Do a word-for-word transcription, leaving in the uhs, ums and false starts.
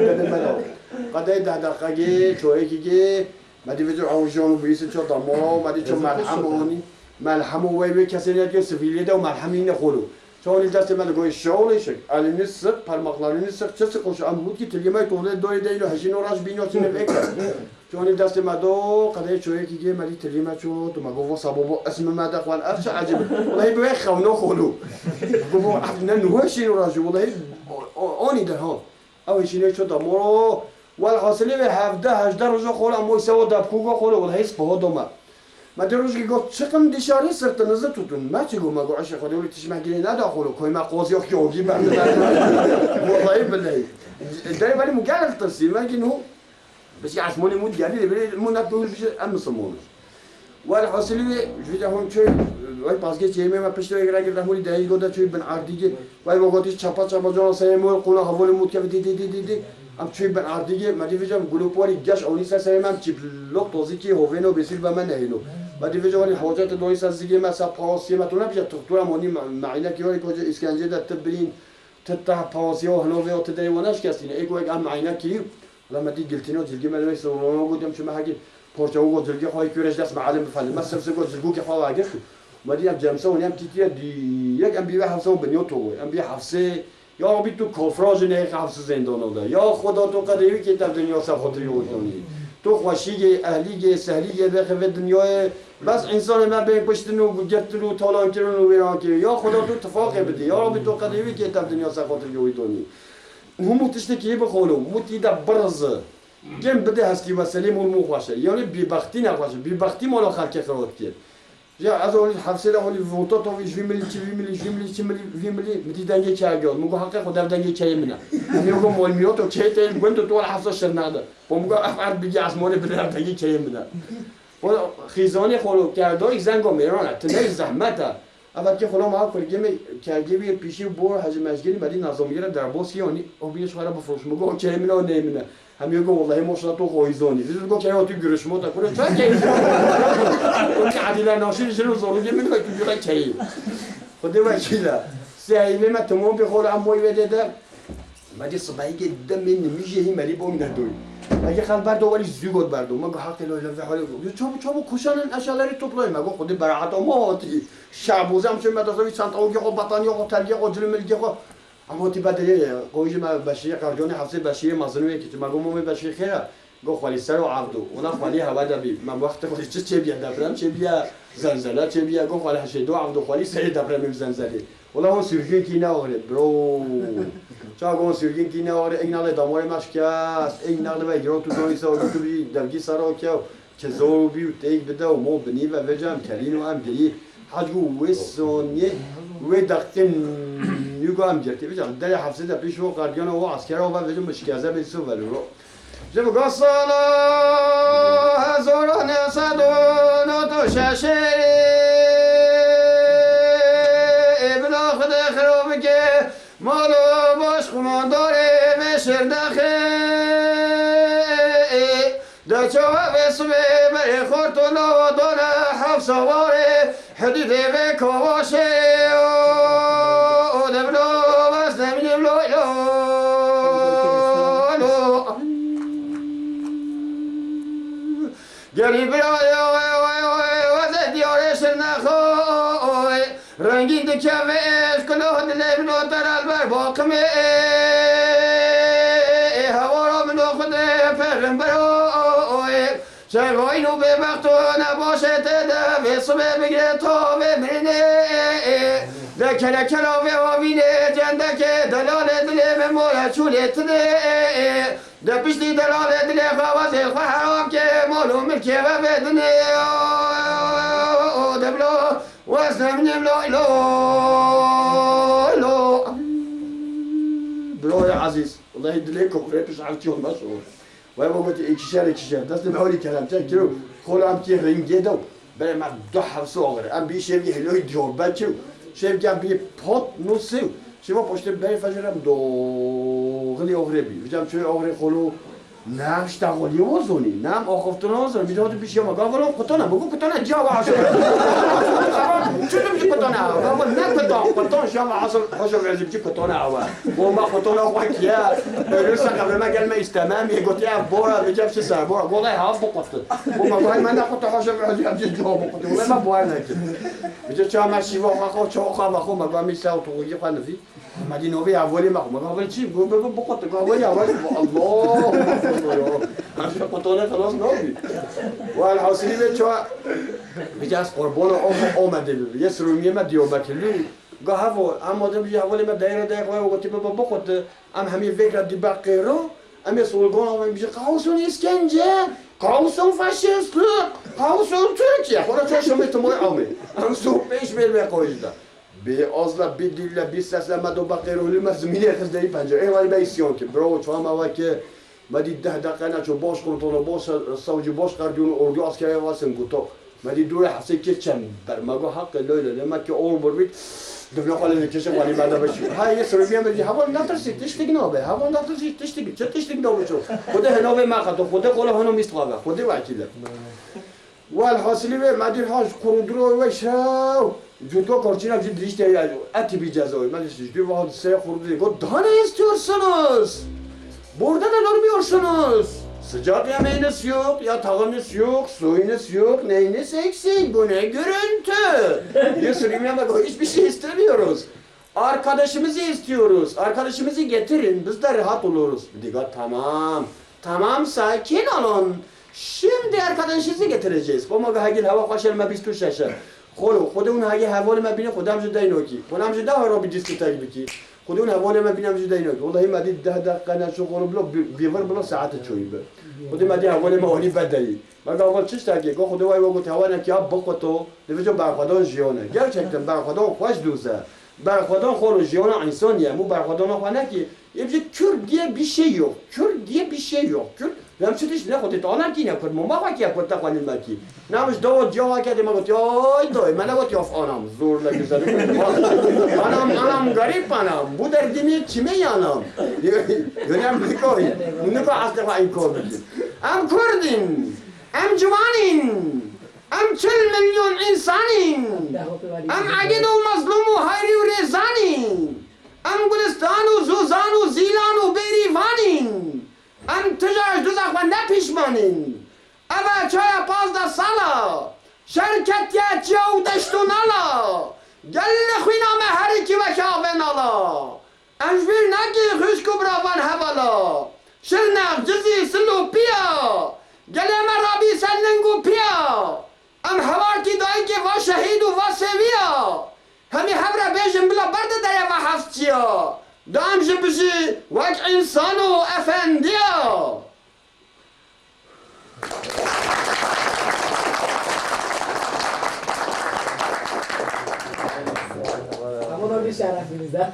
Qedê me de. Qedê deh deqegê, çoyekî gê. Me dî vêca ew jan û bîsî ço damo, me dî ço melhem onî. Melhem û wey wê kesê ne diyo sivîlê de û melhem yine xolo. Ço onî destê me de goyê şeolê şik. Elini sık, parmaklarını sık, çi sık hoş. Em hut ki tilgê me tolê doyê de ilo hejîno raş bîno çine vekre. Ço onî destê me do, qedê çoyekî gê me dî tilgê me ço, tu me go vosa bobo, esmi me de xwan, ev çi ecib. Welahi bi wê xewno xolo. Go bo, ev ne nuheşîno raş, welahi o-, o-, onî de ha. Ew hişînê ço da moro. Welhasilê wê hevdeh hejdeh roja xolo em oy sewa debkûga xolo wela hêz piho doma. Me dê rojkê got, "Çıkın dışarı, sırtınızı tutun." Me çi got, me got, "Eşê Xwedê, wî tişt me girê neda xolo, koy me qoz yok ki ogî ben." Welahi billahi. Derê belê mu gel tirsî, me gîn hu. Bes ya esmonê mu gelî, lê belê mu ne tu bije, em misilmon. Welhasilî wê, ji vî de hûn çû, wê pazgê çêmê me pişt wê rengê rehmûrî de hîgo de çû bin erdîgê. Wê ve gotî çapa çapa cana seyê mor qûna hevolê mût keve dî dî dî dî dî. Em çû bin erdîgê, me dî vêca gulopwarî geş ewnî ser serê me, em çîplok tozîkî hovêno bêsîr be me nehêno. Me dî vêca wanî hocetê doyî ser zîgê me, ser pawasiyê me, tu ne bîja tuxtura monî me, me îne kî wanî koca îskencê de ti birîn, ti tah pawasiyê o hinovê o ti derê we neşkestîne. Ê ku wek em me îne kî, Wela me dî giltîno cilgê me lewê sirrona got, em çime hekî porçewo got cilgê xwe yê kûrê ji dest me elin bifele. Me sir sir got cilgûkê xwe vegirt. Me dî em cemse û em tîtiye dî yek em bî wê hefse û binyo to wê. Em bî hefsê, ya Rabî tu kofra ji neyê hefsê zêndano de. Ya Xweda tu qedê wî kê tev dinya ser xatir yo wî donî. Tu xweşîgê, ehlîgê, sehlîgê vexê vê dinyayê. Bes însanê me bên kuştin û girtin û talan kirin û wêran kirin. Ya Xweda tu tifaqê bidî. Ya Rabî tu qedê wî kê tev dinya ser xatir yo wî donî. Hûn mû tiştekî bixwin û mû tî de birizi. Gem bide hestî veselê mû mû xweş e. Yanî bêbextî nexweş e. Bêbextî mala xelkê xirot kir. Ya ez olî hefsê de olî vota to vî jî milî çi vî milî jî milî çi milî vî milî mi dî dengê çaya gel. Min got heqê xwe dev dengê çayê min e. Min got mol miyo to çayê te gund to wala hefsa şirnade. Bo min got ef erd bigi ez molê bide dev dengê çayê min e. Bo xîzanê xolo kerdo îk zengo mêran e. Tine zehmet e. Eva kê xolo ma kurgê me kergê wî pîşî bo hecî mecgirî me dî nazomgî re derbos kî onî o bî ji xwe re bifroş. Min got o kerê min o neyê min e. Hem yê got wellahî moşla to xo hîzonî. Vî got kerê tu giriş mota kure çar kerê. O ki adîle naşîr jin û zorû gê min tu gure kerê. Xwedê wekîle. Sehîvê me timon bê xolo em moy vê dê de. Me dî sibehîkê demê nimîjê hî merî bong nedoyî. Me yê xel berdo welî zû got berdo. Me got heqê lo levê halê got. Yo çabuk çabuk koşanın eşyaları toplayın. Me got xwedê beraeta ma hatî. Şehbozê em çê me destê wî çanta û gê xwe, bataniyê xwe, telgê xwe, cilmilgê xwe. Em hatî be derê, qojî me beşîrê qercanê hefsê beşîrê mezin wê kî. Me got mamê beşîrê xêr e. Got xwelî ser û evdo. Wela xwelî hewe de bî. Me wextê xwelî çi çêbiye, deprem çêbiye, zelzele çêbiye. Got xwelî heşê do evdo xwelî serê depremê û zelzelê. Wela hon sürgün kî ne oxirê, bro. Ça got hon sürgün kî ne oxirê, êk nalê damarê me şikest, êk nalê ve giran tu donî se, tu bî devgî sera kew, çi zor bî û têk bide û mo binî ve vêca em kelîn û em girî. Hec got wê soniyê, wê deqin nû got em girtî. Vêca derê hefsê de pêş o qerdiyana o eskera ve vêca min şikeze bê so veliro. Ji bo sala hezar û neh sed û nod û şeş ê bila Xwedê xira bike, mal û baş xumandarê vê şerdexê. De çawa vê sibê berê xort û lawa dane hevsa warê. Hidî dê vê kavaşê o de bilo, bes ne bilî bilo, ilo, ilo. Gelî bira ya, oy, oy, oy, weze diyarê şirnexoy. Rengîn dikeve eş, kulo dilê bilo, teral ber baqimê. Hewara bilo xwedê perim bero. Çevoyîn û bêbexto ne baş e te de, vê sibê bigire ta vê mirinê. De kele kela vê avînê cendekê, delalê dilê vê moya çûlê tinê. De piştî delalê dilê xwe wezê xwe heram ke, mal û milkê ve vê dinê. De bilo, wez ne minê bilo, ilo, ilo. Biroyê ezîz, wellahî dilê kokurê tu şer çi olmaz o. Vay baba, tu ikişer ikişer. Destê me holî kerem çek kiro. Xol em kê ringê de. Berê me du hefsê oxirê. Em bî şevkê hêloyî diyor. Ben çi? Şevkê em bî pot nusê. Şeva poştê berê fecr em do. Xilî oxirê bî. Vîcem çi oxirê xolo. Nem şta xoliyê wazonî, nem axaftina wazonî. Bir de hadi bir şey ama. Gavalo kutana, bu kutana ciya ve haşa. Çözüm bir kutana. Gavalo ne kutan, kutan şama haşa, haşa verzi bir kutana ava. Bomba kutana bak ya. Ölürse kabrime gelme istemem. Ye gotiya bora, bir cep şisa bora. Golay ha bu kutu. Bomba golay mende kutu haşa verzi bir ciya bu kutu. Golay ma bu ne ki. Bir de çama şiva ha ha çok ha ha ma gami sa otu gibi. Ma dî novê hevalê me xwe, me hevalê çi? Got, bi, bi, biqote, got, hevalê hevalê xwe. Allah! Her şey qotane xelas nabî. Welhasilî vê çawa, vêca ez qurbana Ome-, Omedê bibim. Yê sirûmiyê me Diyarbekirlî. Ga hevo, em wadin bijî hevalê me deyre deyre xwe gotî, bi, bi, biqote. Em hemî vêk re dîbe qêro. Em ê slogana me bijî, "Kaosun îskence, kaosun faşistlik, kaosun Tirkiye." Xora çarşemê timoy Amê. Em sor pêş mêr vê qojî de. Bê azle, bê dîle, bê sesle me do be qêro hilî me zimînê xist deyî pence. Ê walî me îsyan kir. Bravo, çawa me weke, me dî deh deqe neço baş komutanı, baş savcı, baş gardiyanı, ordu askeriye vasin guto. Me dî dûrê hesê kir çem ber. Me got, "Heqê loy loy, lê me ki or bir bît." Dibne xwe lê dikişe, walî me de beşî. Ha, yê sirviye me dî, "Heval netirsî, tiştik nabe. Heval netirsî, tiştik, çi tiştik nabe ço? Xwedê hinavê me qeto, Xwedê qola hino mîst xwe be, Xwedê wekîle." Welhasilî vê me dî ha ji qurudiro we şew. Cûto korçîna jî dirîşte ya etî bî cezayê. Me dî ji dû vaha sê qurudî got, "Daha ne istiyorsunuz? Burada da durmuyorsunuz. Sıcak yemeğiniz yok, yatağınız yok, suyunuz yok, neyiniz eksik? Bu ne görüntü?" Diye sürüyümüne bak, "Hiçbir şey istemiyoruz. Arkadaşımızı istiyoruz. Arkadaşımızı getirin. Biz de rahat oluruz." Diga, "Tamam. Tamam, sakin olun. Şimdi arkadaşınızı getireceğiz." Boma ga hegil hewa xweşer me bîst û şeş e. Xolo, xwedê hûn hegê hevalê me bîne, xwedê em ji deynokî. Xwedê em ji deha re bi dîskotek bikî. Xwedê hûn hevalê me bîne, em ji deynokî. Welahi me dî deh deqe ne ço xolo bilo, bi-, bêvir bilo saete çoyî bi. Xwedê me dî hevalê me onî bedeyî. Me ga heval çi ştekê, go Xwedê way we got hewanekî ya biqoto, divêjo berxwedan jiyane. Gerçekten berxwedan xweş dûze. Berxwedan xolo jiyana însanî ye. Mû berxwedana xwe nekî, Ê bijî Kürt diye bir şey yok. Kürt diye bir şey yok. Kürt, ya çi tişt ne xwedê te anakî ne Kurd, mama xwe kî ye Kurd te xwe nîmekî. Namiş dawa ciyawa kerdê me gotî, "Ay dayê, me negotî of anam, zor le güzel." Anam, anam, garip anam, bu derdimi kime yanam? Yönem nikoy, niko aslı xwe inkar bikî. Em Kurdin, em ciwanin, em çil milyon insanin. Em egid û mezlûm û hayrî û rêzanin. Em Gulistan û Zozan û Zîlan û Bêrîvanîn. Em tija ji duza xwe ne pîşmanîn. Ev e çaya pazdeh sala. Şer ketiye çiya û deşt û nala. Gel li xwîna me herikî weke avê nala. Em ji bîr nekî xwişk û biravan hevala. Şirnex, Cizîr, Sil û Piya. Gelê me rabî ser ling û piya. Em hevalkî dayikê va şehîd û va sêviya. Hemî hev re bêjin bila berde dere ve hevçiya. Da em jî bijî wek însan û efendiya. Ama da bir şerefimiz de.